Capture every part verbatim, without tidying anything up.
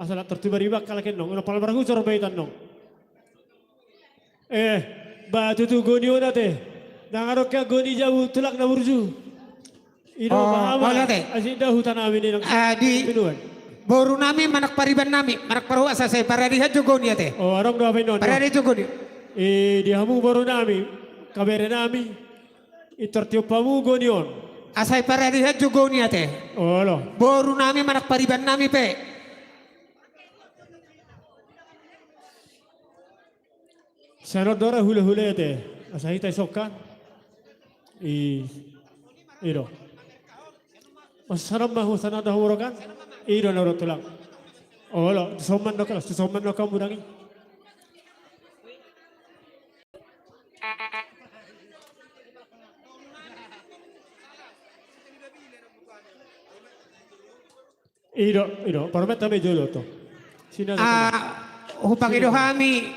Asa na tartubar ibang halak annon, unang pala marhujor bahitan annon. Eh, ba tutu goni on ate. Ndang adong hea goni jabu tulang na burju. Ino, oh, paham, olo ate. Asi da huta nami ni nang, ah, di pinuan. Boru nami, manang pariban nami, manang parhuasa sai paradihan jo goni ate. Oh, adong do hape non. Paradihan jo goni. Eh, di hamu boru nami, kabere nami. Itor tiop hamu goni on. Asai paradihan jo goni ate. Olo. Boru nami manang pariban nami pe. Sian on do ra hulahula ate. Asa hita isongkan. I, i do. Mas sanam ma hu sanam da humorokan. I do na ro tulang. Olo, tu soman do kalas, tu soman do kamu dangi. I do, i do, parmenta me jolo to. Sina. Ah, hupangido hami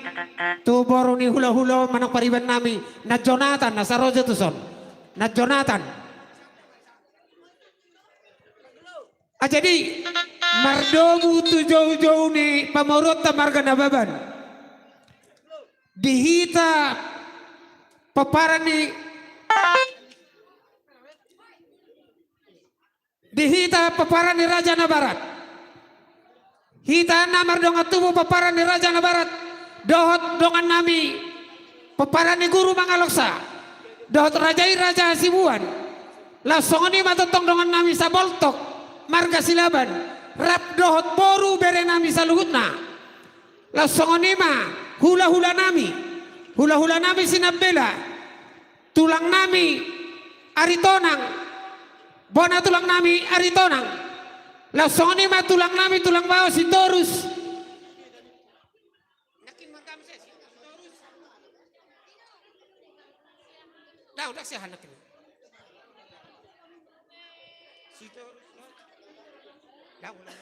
tu boru ni hulahula manang pariban nami, na Jonatan, na saroja tuson. Na Jonatan. Ah, jadi, mardomu tu joujou ni pamoruonta marga Nababan. Di hita pomparan ni, di hita pomparan ni Raja Nabarat. Hita na mardongan tubu pomparan ni Raja Nabarat. Dohot dongan nami pomparan ni Guru Mangaloksa. Dohot raja i Raja Hasibuan. Laos songon i ma tongtong dongan nami Saboltok, marga Silaban, rap dohot boru bere nami saluhutna. Laos songon i ma hulahula nami, hulahula nami Sinambela, tulang nami Aritonang, bona tulang nami Aritonang. Laos songon i ma tulang nami tulang bao Sitorus. Nangkin mangkam se, Sitorus. Dah, udah sih, nangkin. Sitorus, no? Dah, ulang.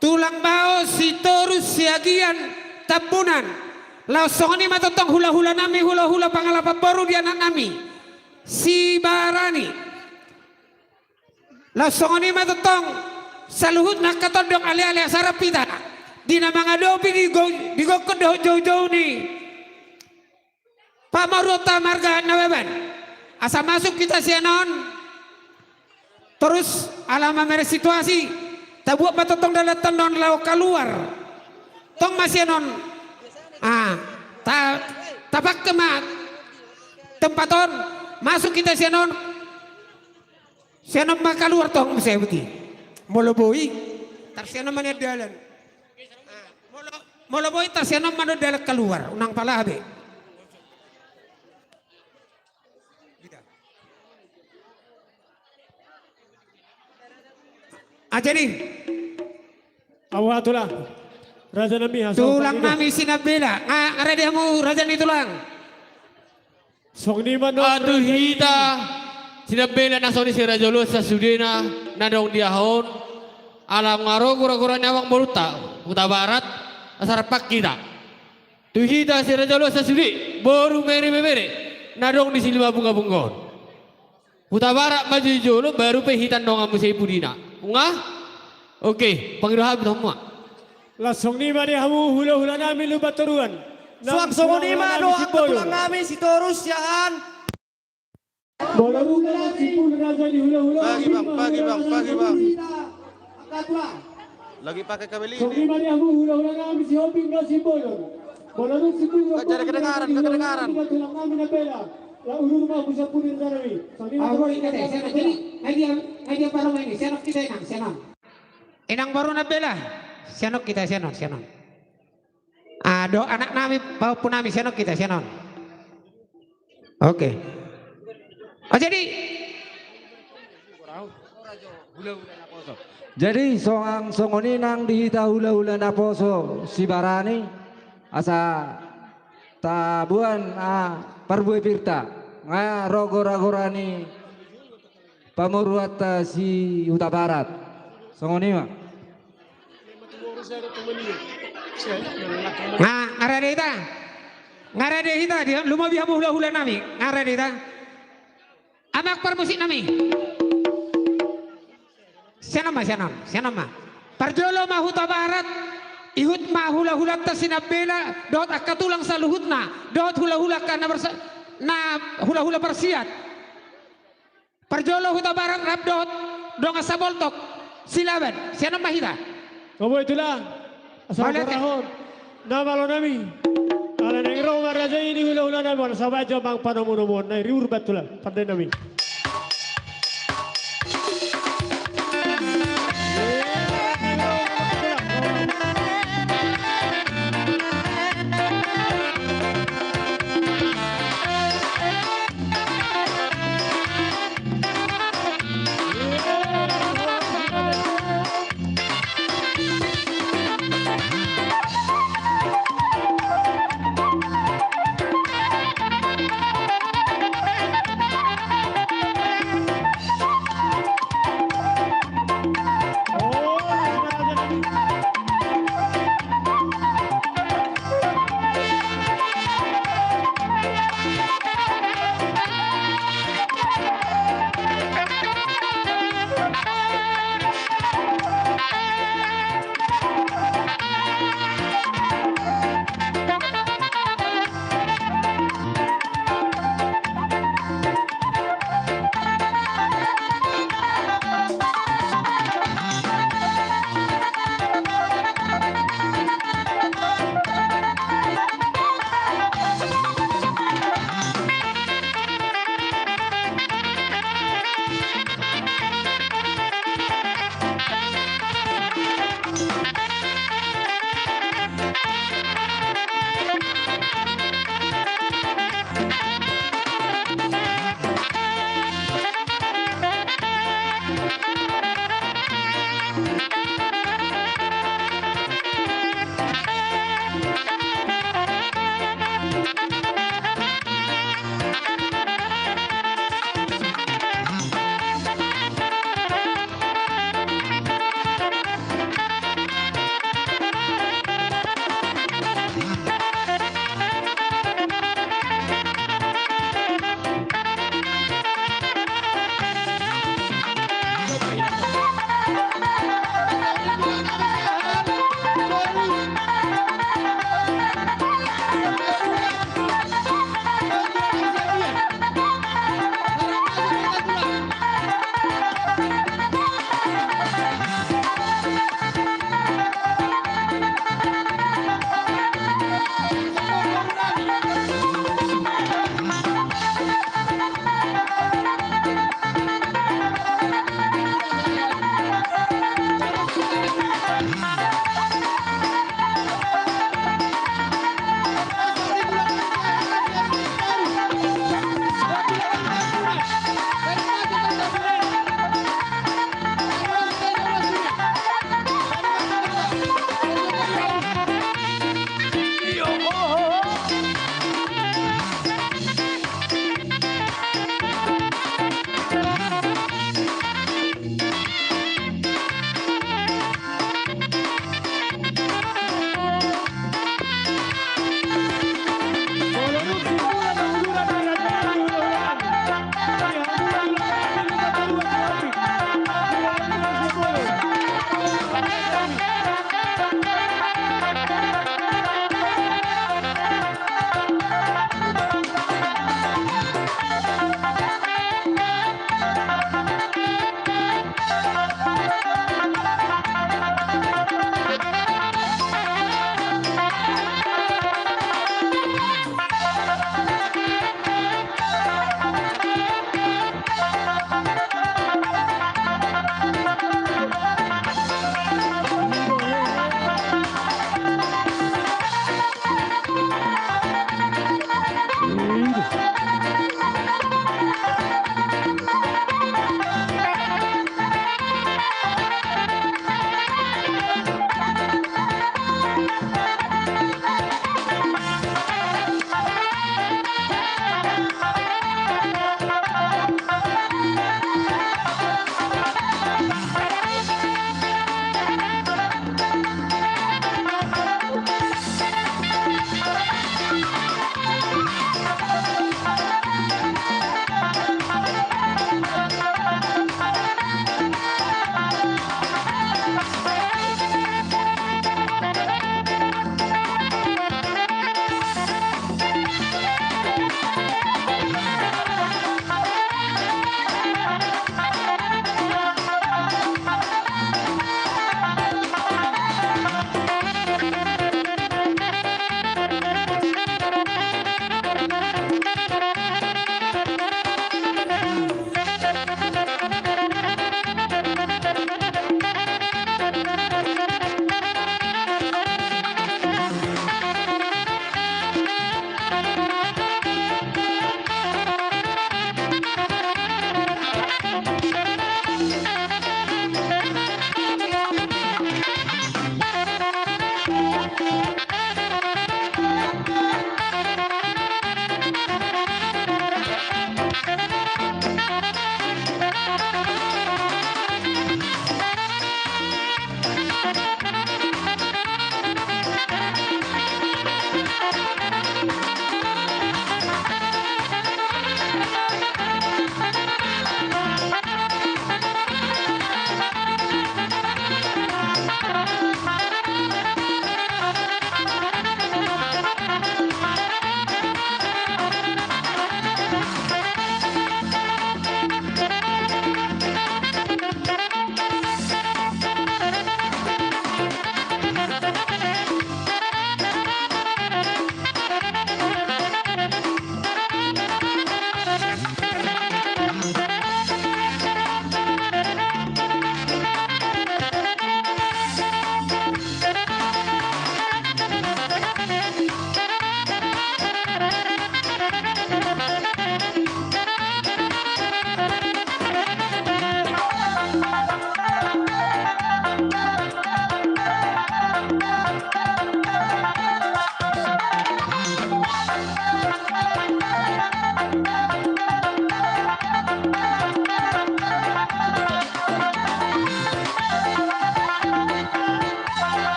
Tulang bao Sitorus Siagian Tambunan. Laos songon i ma tongtong hulahula nami, hulahula pangalapan boru di anak nami. Sibarani. Laos songon i ma tongtong saluhutna angka tondong aleale asa rap hita di na mangadopi di go-, di gokhon dohot joujou ni pamoruonta marga Nababan. Asa masuk hita sian on. Torus ala mamereng situasi, tabuat ma tongtong dalan tondon laho kaluar. Tong ma sian on. Ah, ta-, tapangke ma tempat on, masuk hita sian on. Sian on ma kaluar tong, muse boti. Molo boi, tar sian on ma nian dalan. Ah, molo, molo boi, tar sian on ma nian dalan kaluar, unang pala be. Ah, jadi. Awa tulang. Raja nami, tulang nami Sinambela. Nga, nga rade hamu raja ni tulang. Songon i ma. Aduh, hita Sinambela na songon i si Raja Oloan sasudena na adong di aha on. Ala nga ro gora-gora ni amang borunta Hutabarat, asa rap hita. Tu hita si Raja Oloan sasude, boru, bere, ibebere na adong di Silimabunga-bunga on. Hutabarat ma jo di jolo, baru pe hita dongan muse i pudina. Unang? Oke, pangido hami tu hamu ma. Laos songon i ma di hamu hulahula nami Lumbantoruan. Suang songon i ma dohot tulang nami Sitorus Siahaan. Bagi bang, bagi bang, bagi bang. Lagi pakai kabel ini. Gak jadi kedengaran, gak kedengaran. Inang boru Nambela, sian on hita, sian on. Ah, dohot anak nami, pahompu nami, sian on hita, sian on. Oke. Oh, jadi. Jadi, songon, songon i nang di hita hulahula naposo Sibarani, asa taboan, ah, parbue pirta, nga ro gora-gora ni pamoruonta si Hutabarat. Songon i ma. Nga, nga rade hita. Nga rade hita, di, lumobi hamu hulahula nami. Nga rade hita. Amang parmusik nami. Sian on ma, sian on, sian on ma. Parjolo ma Hutabarat, ihut ma hulahulanta si Nambela, dohot angka tulang saluhutna, dohot hulahula angka na bersa-, na hulahula parsiat. Parjolo Hutabarat rap dohot dongan saboltok, Silaban, sian on ma hita. Obo i tulang, asa mauliate. Hon. Na malo nami. Ala naeng ro ma raja i di hulahula nami, ala sabajo mang panomunomuon nai ri Urban tulang, pande nami.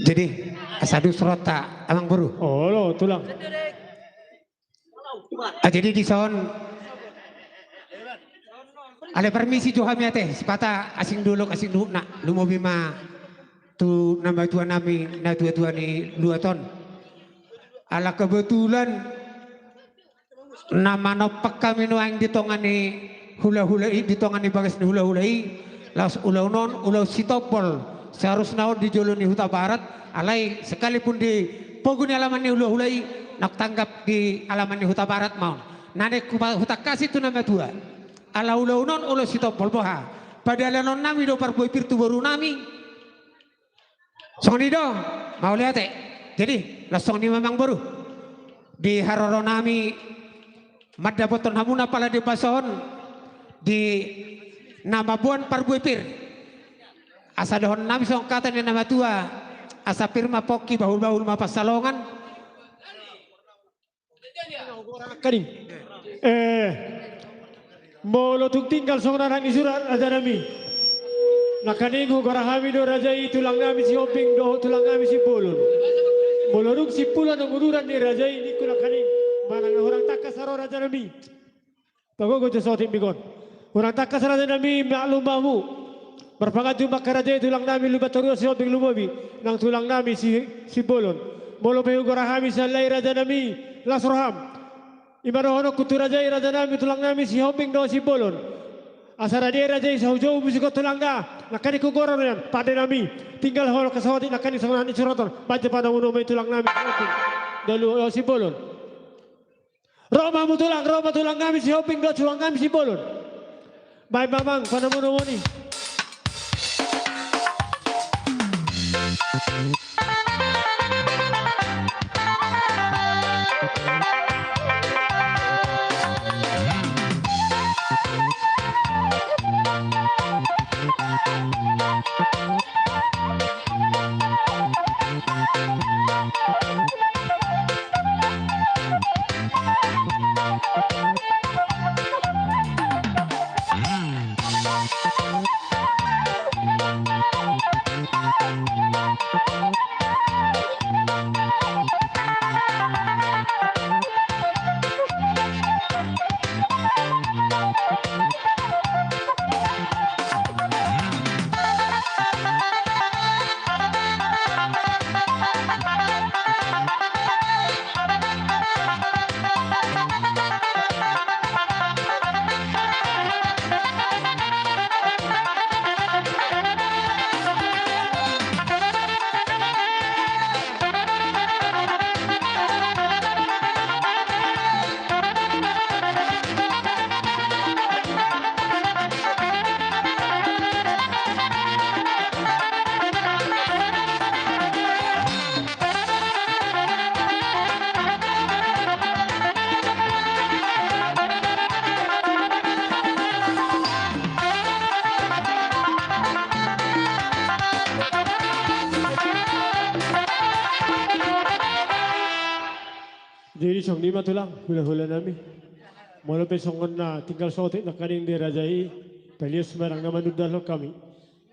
Jadi, asa dus rohanta, amang boru. Olo, tulang. Ah, jadi dison, alai parmisi jo hami ate, sipata asing dolok, asing duhutna, lumobi ma tu na matua nami, na tua-tua ni luat on. Ala kebetulan, na manompak hami nuaeng di tonga ni hula-hula i, di tonga ni bagas ni hula-hula i, laos ulaon on, ulaon sitombol, seharusna on di jolo ni Hutabarat, alai sekalipun di pogu ni alaman ni hula-hula i, naung tanggap di alaman ni Hutabarat ma on. Na naeng hupa-, hutangkasi tu na matua. Ala ulaon on, ulaon sitombol, boha? Padalanon nami do parbue pir tu boru nami. Songon i do, mauliate. Jadi, laos songon i ma amang boru. Di haroro nami, mandapothon hamuna pala di ombas on, di na mamboan parbue pir. Asa dohonon nami songon hata ni na matua, asa pir ma pongki, bahul-bahul ma pansalongan. Nangkaning. Eh, molo tung tinggal songon anak ni sura, raja nami. Nangkaning hugora hami do raja i, tulang nami Sihombing dohot tulang nami Simbolon. Molo dung simpul annon uduran ni raja i, ningku nangkaning, manang na hurang tangkas ro raja nami. Pagogo jo sotik migon. Hurang tangkas raja nami, maklum ma hamu. Marpanganju ma angka raja i, tulang nami Lumban Toruan Sihombing lumobi, nang tulang nami Si-, Simbolon. Molo pe hugora hami sian lae raja nami, las roham. I ma dohononku tu raja i, raja nami, tulang nami Sihombing dohot Simbolon. Asa rade raja i, sai hujou musik on tulang da. Nangkaning hugora do nian, pande nami. Tinggal hol kasotik nangkaning songon anak ni sura on. Baen jo panomunomu i tulang nami Sihombing dohot Simbolon. Ro ma hamu tulang, ro ma tulang nami Sihombing dohot tulang nami Simbolon. Baen ma amang panomunomu i. Jadi songon i ma tulang, hula-hula nami. Molo pe songon na tinggal sotik nangkaning di raja i, palios ma ndang na manundalhon hami.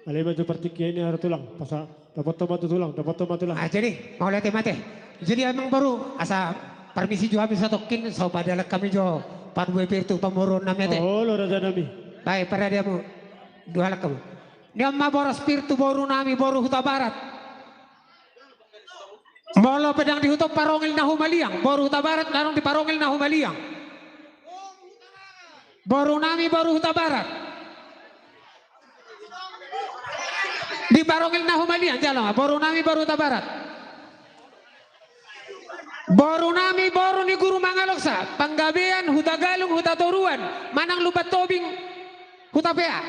Alai ma jo partingkian i haroa tulang, pasa dapothon ma tu tulang, dapothon ma tulang. Ah, jadi, mauliate ma ate. Jadi amang boru, asa parmisi jo hami satongkin, so padalan hami jo parbue pir tu pamoruon nami ate. Olo raja nami. Bae, parade hamu. Dualan hamu. Nion ma boras pir tu boru nami, boru Hutabarat. Molo pe ndang dihuthon parongil na humaliang, boru Hutabarat ndang diparongil na humaliang. Boru nami boru Hutabarat. Diparongil na humaliang, jalo ma, boru nami boru Hutabarat. Boru nami boru ni Guru Mangaloksa, Panggabean, Hutagalung, Hutatoruan, manang Lumban Tobing, Hutapea.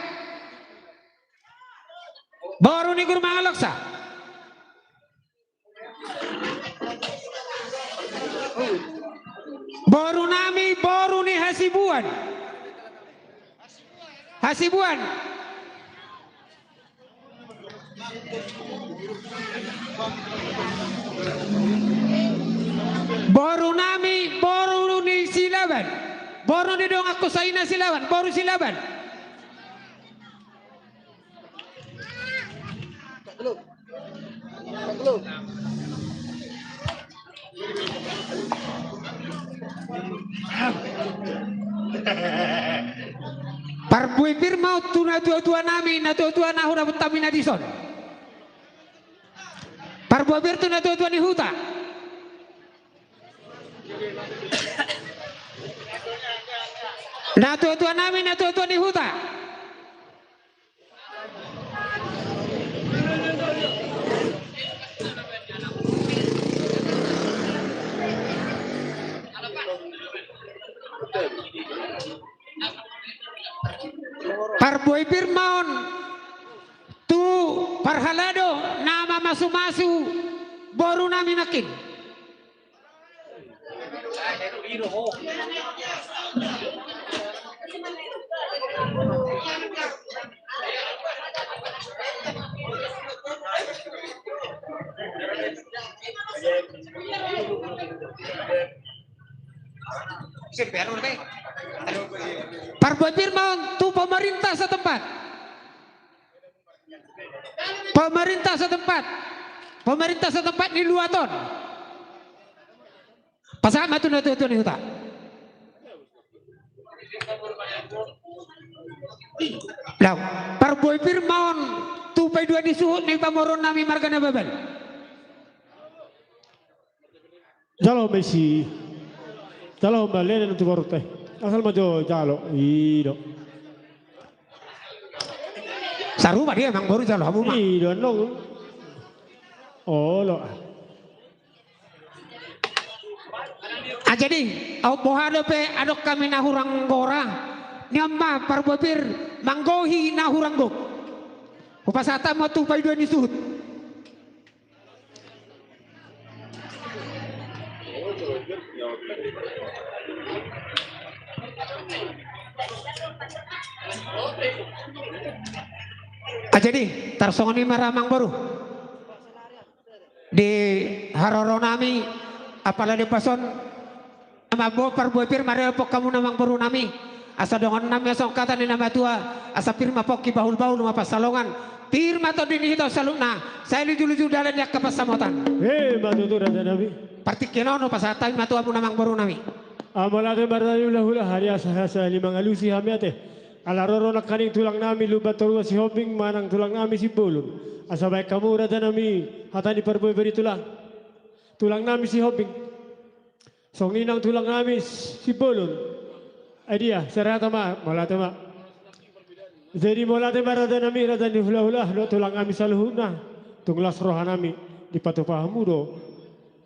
Boru ni Guru Mangaloksa. Boru nami boru ni Hasibuan. Hasibuan. Boru nami boru ni Silaban. Boru ni donganku Saina Silaban, boru Silaban. Parbue pir ma on tu natuatua nami, natuatua na hudapot hami na dison. Parbue pir tu natuatua ni huta. Natuatua nami, natuatua ni huta. Parbue pir ma on tu parhalado na mamasumasu boru nami nangkin. Parbue pir ma on tu pemerintah setempat. Pemerintah setempat. Pemerintah setempat ni luat on. Pasahat ma tu natuatua ni huta. Laho, parbue pir ma on tu paidua ni suhut ni pamoruon nami marga Nababan. Jalo ma isi. Jalo ma lele na tu borunta. Asal ma jo jalo. I do. Sarupa dia amangboru, jalo hamu ma. I do annon. Olo. Ah, jadi, au boha dope adong hami na hurang gora. Nion ma parbue pir manggohi na hurang gok. Hupasahat ma tu paidua ni suhut. Ah, jadi, tarsongon i ma ra amangboru. Di haroro nami, apala di pason, Mamboan parbue pir ma, dapot hamu na amangboru nami. Asa dohonon nami songon hata ni na matua, asa pir ma pongki, bahulbahul ma pansalongan. Pir ma tondi ni hita saluhutna, sai lujuluju dalan ni angka pansamotan. Emma tutu raja nami. Partingkian on hupasahat hami ma tu hamu na amangboru nami. Mauliate ma raja ni hulahula, hariasa-hasa ni mangalusi hami ate. Ala ro do nangkaning tulang nami Lumban Toruan Sihombing manang tulang nami Simbolon. Asa baen hamu raja nami hata ni parbue pir i tulang. Tulang nami Sihombing. Songon i nang tulang nami Simbolon. Ai dia, sere hata ma, mauliate ma. Jadi mauliate ma raja nami, raja ni hulahula, dohot tulang nami saluhutna. Tung las roha nami, dipatupa hamu do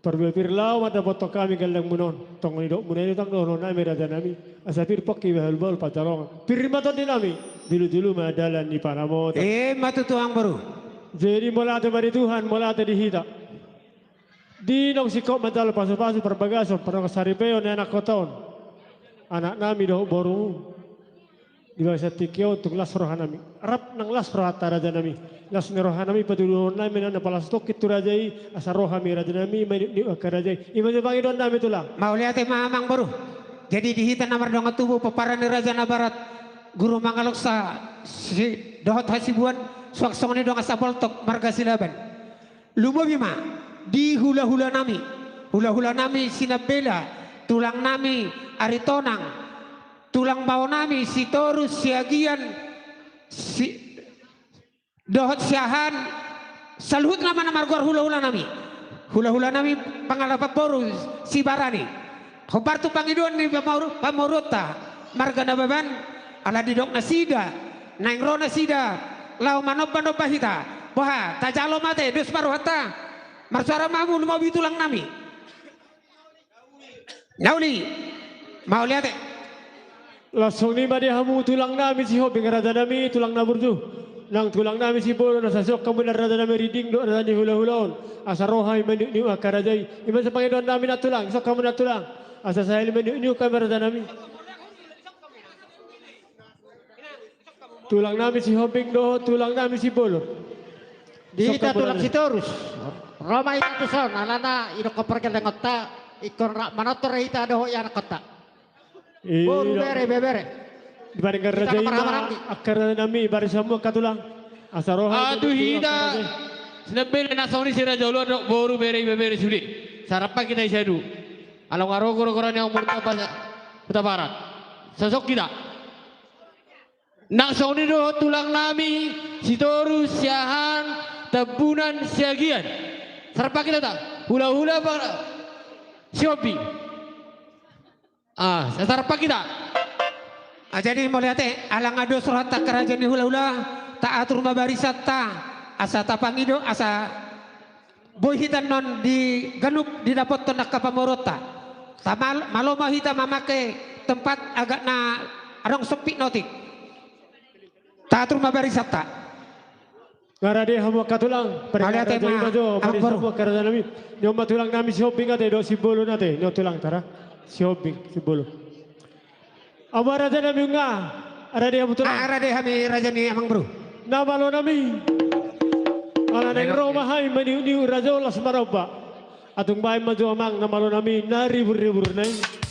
parbue pir laho mandapothon hami gellengmuna on. Tong i dohononmuna i, tong dohonon nami raja nami. Asa pir pongki, bahulbahul pansalongan. Pir ma tondi nami, dilujulu ma dalan ni pansamotan. Emma tutu amangboru. Jadi mauliate ma di Tuhan, mauliate di hita. Di naung singkop manjalo pasupasu parbagason, pardongan saripeon ni anakhonta on. Anak nami dohot borumu. Di bagasan tingki on tung las roha nami. Rap nang las rohanta raja nami. Las ni roha nami patuduhon nami na palasutongkin tu raja i, asa ro hami raja nami maniupniup angka raja i. I ma jo pangidoan nami tulang. Mauliate ma amangboru. Jadi di hita na mardongan tubu pomparan ni Raja Nabarat, Guru Mangalangsa, si, dohot Hasibuan, suang songon i dongan sapoltok marga Silaban. Lumobi ma di hulahula nami, hulahula nami Sinambela, tulang nami Aritonang, tulang bao nami Sitorus, Siagian, si, dohot Siahaan, saluhutna ma na margoar hulahula nami. Hulahula nami Pangalapan boru Sibarani. Hombar tu pangidoan ni pamoru-, pamoruonta marga Nababan, ala didok nasida, naeng ro nasida laho manombanomba hita. Boha, tajalo ma ate, dos ma rohanta. Marsuara ma hamu, lumobi tulang nami. Na uli. Mauliate. Laos songon i ma di hamu tulang nami Sihombing raja nami, tulang na burju. Nang tulang nami Simbolon, asa siok hamu na raja nami rinding dohot raja ni hulahula on. Asa ro hami maniupniup angka raja i. I ma sipangidoan nami nang tulang, siok hamu nang tulang. Asa sahali maniupniup hami raja nami. Tulang nami Sihombing dohot tulang nami Simbolon. Di hita tulang Sitorus. Ro ma hita tuson, alana idokkon pargellengonta, ingkon rap manortor hita dohot ianakhonta. Boru, bere, ibebere. Di parenggan raja i ma angka raja nami, baris hamu angka tulang. Asa ro hami maniupniup angka raja i. Sinambela nang songon i si Raja Oloan dohot boru, bere, ibebere sude. Sarampang hita i siadu. Ala nunga ro goragoran ni ahu Muruk Hutabarat. Sosok hita. Nang songon i dohot tulang nami Sitorus, Siahaan, Tambunan, Siagian. Sarampang hita ta. Hulahula, Sihombing. Ah, sasar pagi ta. Ah, jadi mauliate, ala nga dos rohanta angka raja ni hulahula, taatur ma barisanta, asa tapangido, asa boi hita annon di ganup didapothon angka pamoruonta. Tamal-, malo ma hita mamangke tempat agak na adong sompit notik. Taatur ma barisanta. Nga rade hamu angka tulang, paringot raja i ma jo, amang boru. Angka raja nami. Nion ma tulang nami Sihombing ate, dohot Simbolon ate, nion tulang tara. Sihombing, Simbolon. Amang raja nami nga, rade hamu tulang. Ah, rade hami raja ni amang boru. Na malo nami. Ala naeng ro ma hami maniukniuk raja las maromba. Atung baen ma jo amang na malo nami na riburribur na i.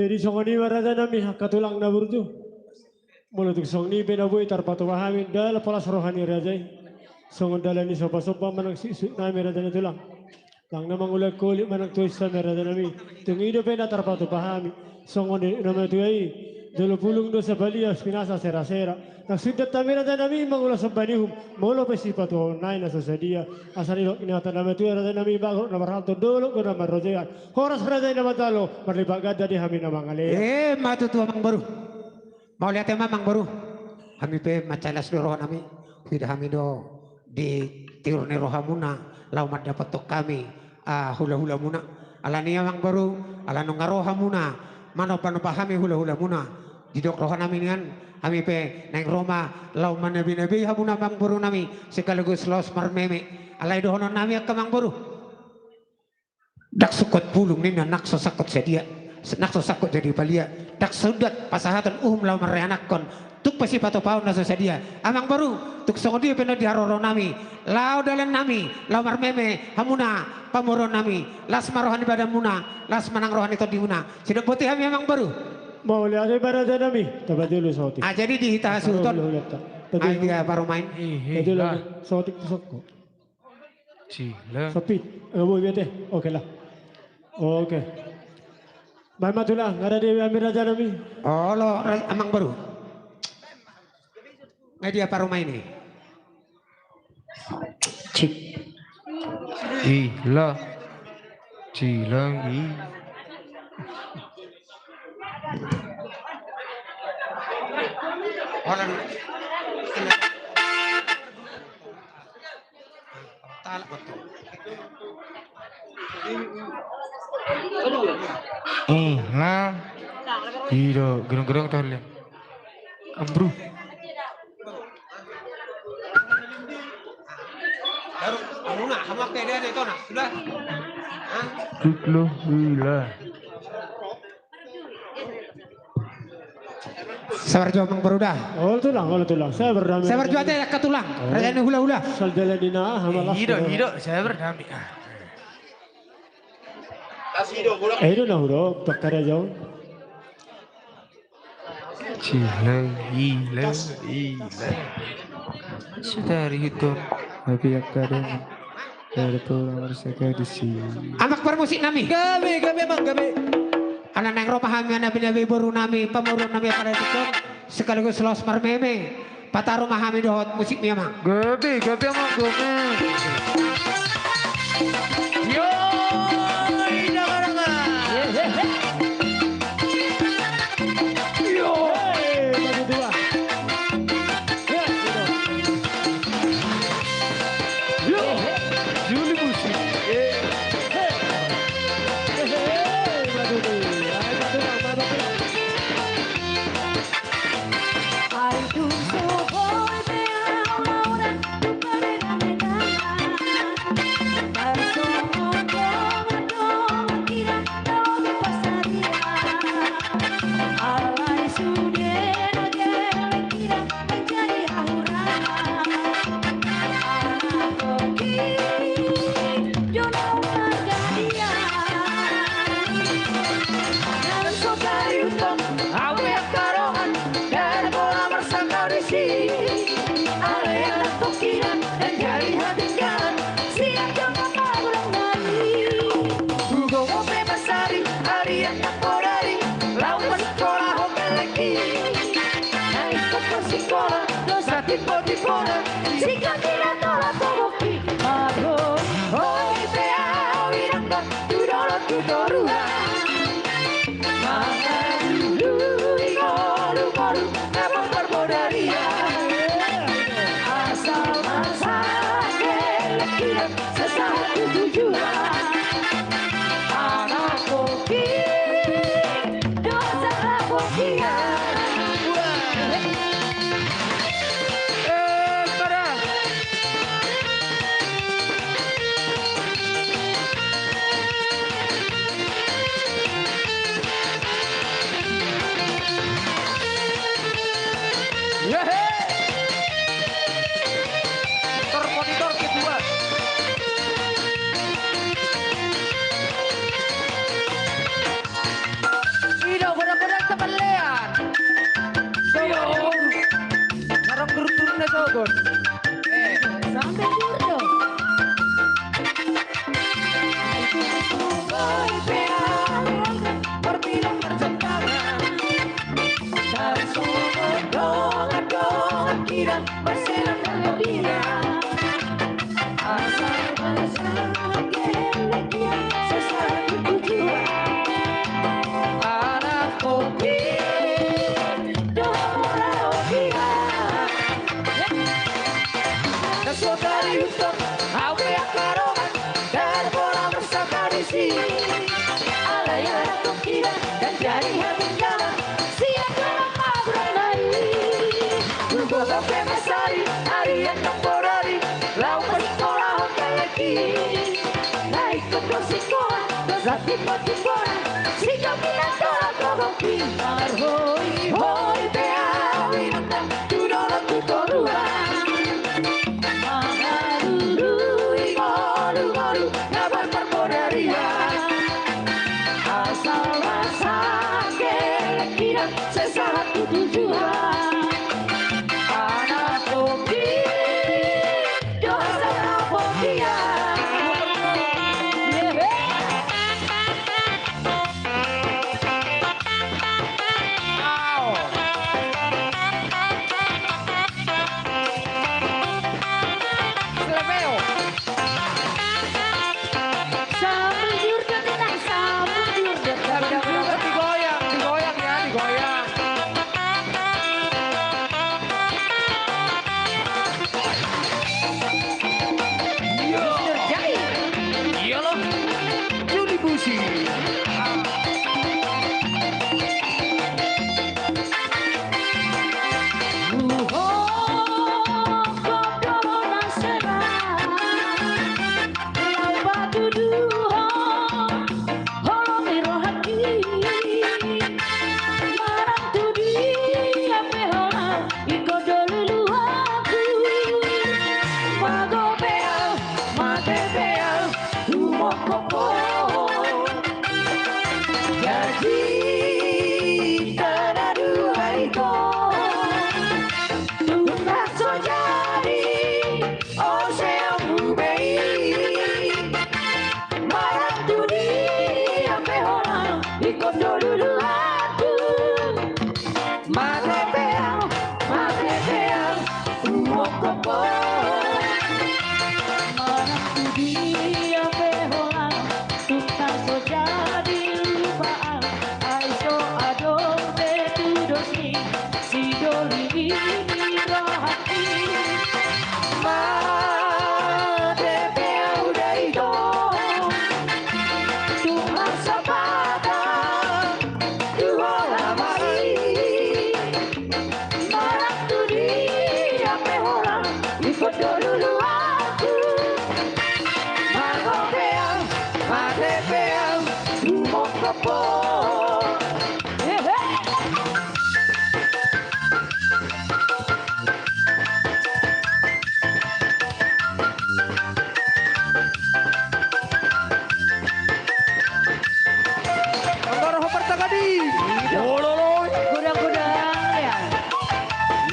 Jadi songon i ma raja nami, angka tulang na burju. Molo tung songon i pe na boi tarpatupa hami dalan pola roha ni raja i. Songon dalan ni somba-somba manang suksuk nami raja na tulang. Ndang na mangulahon holit manang tois hami raja nami. Tung i dope na tarpatupa hami. Songon i nama tuai. Jolo pulung do Sabalia, pinasa Sera-sera. Ndang sundat hami raja nami mangula somba ni uhum. Molo pe sipatupaon nai na so sadia. Asa nidok ni hata nama tuai raja nami, bagot na marhalto, dolok do na marrojean. Horas raja i na manjalo, marlipat ganda di hami na mangalean. Emma tutu amang boru. Mauliate ma amang boru. Hami pe mansai las do roha nami. Huida hami do di tiur ni rohamuna laho mandapothon hami, ah, hula-hulamuna. Alani i amang boru, ala nunga ro hamuna manomba-nomba hami hula-hulamuna. Didok roha nami nian, hami pe naeng ro ma laho manabe-nabei hamuna amang boru nami, sekaligus laos marmeme. Alai dohonon nami angka amang boru. Ndang sungkot pulung ninna nang so sangkot sadia, nang so sangkot jadi balia, ndang sundat pasahaton uhum laho marrianakhon, tung pe sipatupaon na so sadia. Amang boru, tung songon dia pe na di haroro nami, laho dalan nami, laho marmeme, hamuna, pamoruon nami, las ma roha ni badanmuna, las ma nang roha ni tondimuna. Sai dapot hami amang boru. Mauliate ma raja nami, tamba jolo saotik. Ah, jadi di hita hasuhuton. Ai dia parumaen. Ih, ih, jolo lah. Saotik tu songko. Sila. Sopit. Eh, boi biate. Oke lah. Oke. Baen ma tulang, nga ra di hami raja nami. Olo, ra-, amang boru. Nga dia parumaen i. Cik. Ih, lah. Sila, ih. Olo. Talak betul. Eh, nah. Ido, gerong-gerong tahu lihat. Ambru. Baru, anu na, hamu angka ida na itu na, sudah. Hah? Diklo, gila. Sabar jo amang boru da. Olo tulang, olo tulang. Sabar jo ate angka tulang. Raja ni hula-hula. Saldala ni na hamalas. Ido, ido, sabar dami. Eh, ido na hudok, tokara jo. Sila, ila, ila. Sutari huton. Tapi angka dongan. Amak parmusik nami. Gabe, gabe, amang, gabe. Ala naeng ro ma hami manabe-nabe boru nami, pamoruon nami, paradison, sekaligus laos marmeme. Pataru ma hami dohot musikmi amang. Gabe, gabe amang, gabe. Yo, ina baranga. Yo. Hei, maju dua. Yo, juli musik. Eh, eh. Eh, eh, maju dua. Ayo, maju dua. Sampai jurdo. Itu sungguh peang, berbilang berjentangan. Dan sungguh dongan-dongan kita bersenang dan berbilang. Asal bersenang gelek dia sesuai tujuan. Anak kopi, dohot mula opian. Nasotari hutang, au pe angka dongan, dan bola bersama di sini. Alai anak kopi dan jadi hati jalan. Siap dalam mabrang nai. Buka kafe masari, hari yang temporari. Lau kasih pola hotel lagi. Naik ke posikoan, dosa tipe-tipe orang. Sikap minat tolak kogok pintar. Hoi, hoi, beawi nentang. Tudola tutoruan. Mangarurui ngolu-ngolu. Gabar perpodarian. Asal rasa gelek tidak sesahat tu tujuan. Anak kopi dosa rapotian. Sambung jurda tenang, sambung jurda. Sambung jurda, digoyang, digoyang ya, digoyang. Iya. Mister Jai. Iya loh. Juli Busi. Jadi tanah dua ito. Tung so jadi, ose ompu be i. Marang tu dia pe holan, ingkon do luluanku. Mate pe au, mate pe au, umongkop. Marang tu dia pe holan, tung so jadi lupaan. Ai so adong be tudos ni si doli ni rohangki. Mate pe au da ito, tung marsapatan tu holan ma i. Marang tu dia pe holan, ingkon do luluanku. Mate pe au, mate pe au, umongkop. Hehe. Anggo ro ho partangadi. Olo, olo. Godang-godang ya.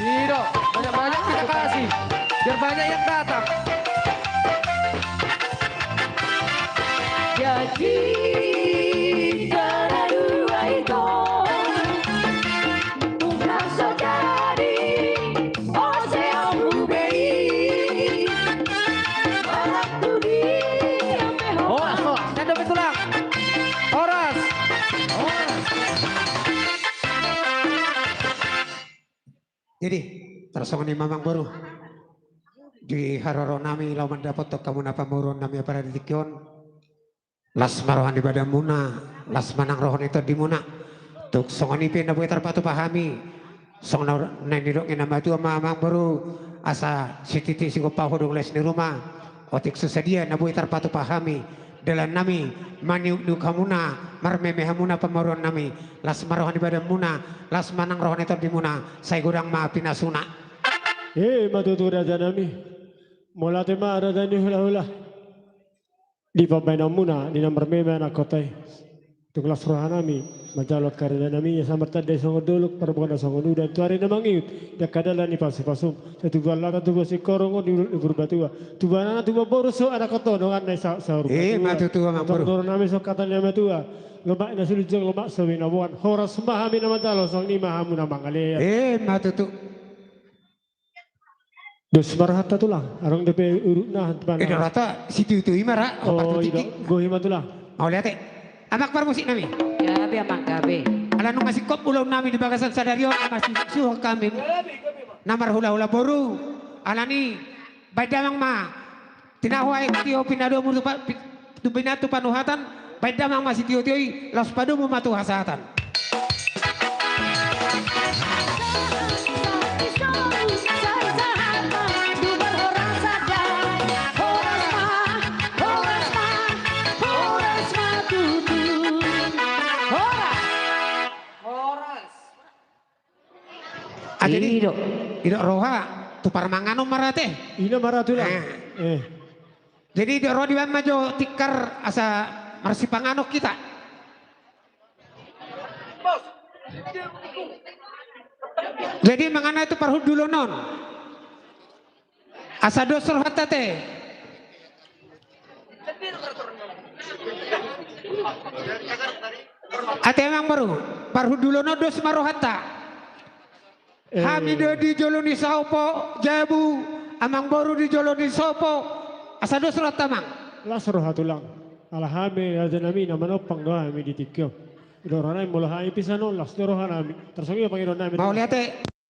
Ido, banyak-banyak kita kasih. Biar banyak yang datang. Jadi tanah dua ito. Tung so jadi, ose ompu be i. Marang tu dia pe holan. Horas, horas. Sendo pe tulang. Horas. Horas. Jadi, tarsongon i ma amangboru. Di haroro nami laho mandapothon hamuna pamoruon nami apala di tingki on. Las ma roha ni badanmuna, las ma nang roha ni tondimuna. Tung songon i pe na boi tarpatupa hami. Songon na nidok ni na matua ma amangboru, asa sititi sigompa, hodong las ni ruma. Otik so sadia na boi tarpatupa hami dalan nami, maniuk-niuk hamuna, marmeme hamuna pamoruon nami. Las ma roha ni badanmuna, las ma nang roha ni tondimuna, sai godang ma pinasuna. Ima tutu raja nami. Mauliate ma raja ni hulahula. Di pambahenanmuna di na marmeme anakhonta i. Tung las rohanami manjalo angka ari nami, ia samartanda i songon dolok, parbona songon udan tu ari na mangihut, di angka dalan ni pasupasum, sai tubuan lata, tubuan singkoru, di Purbatua, tubuan anak, tubuan boru, so anak oto dongan na i sa- saur matua. Ima tutu, amang boru. Tong dohonon nami songon hata ni natuatua: Lomak na so linjang, lomak so binaboan. Horas ma hami na manjalo, songon i ma hamu na mangalean. Ima tutu. Dos ma rohanta, Tulang. Adong dope urutna, Tulang. Eh, do rohanta sitiotio i ma ra. Oh, partutik i. Gohi ma, Tulang. Mauliate. Amang parmusik nami. Gabe, Amang, gabe. Ala nunga singkop ulaon nami di bagasan sadari on, masisuhon hami na marhulahula boru. Alani, baen damang ma tinahu aek tio pinadomu tu pa- pi- tu pina- tu panuhatan, baen damang ma sitiotio i, laos padomu ma tu hasahatan. Horas. Ah, jadi i do, i do roha tu parmanganon ma ra, ate. I do ma ra, Tulang. Eh. Jadi i do roha, dibaen ma jo tikar asa marsipanganon hita. Jadi mangan aek tu parhundulon on. Asa dos rohanta, ate. Ate, amang boru, parhundulon on dos ma rohanta. Eh. Hami do di jolo ni sopo, jabu, amang boru di jolo ni sopo, asa dos rohanta, Amang. Las roha, Tulang. Ala hami raja nami na manompang do hami di tingki on. I do roha nami molo hami pisan on, las do roha nami. Tarsongon i ma pangidoan nami. Mauliate.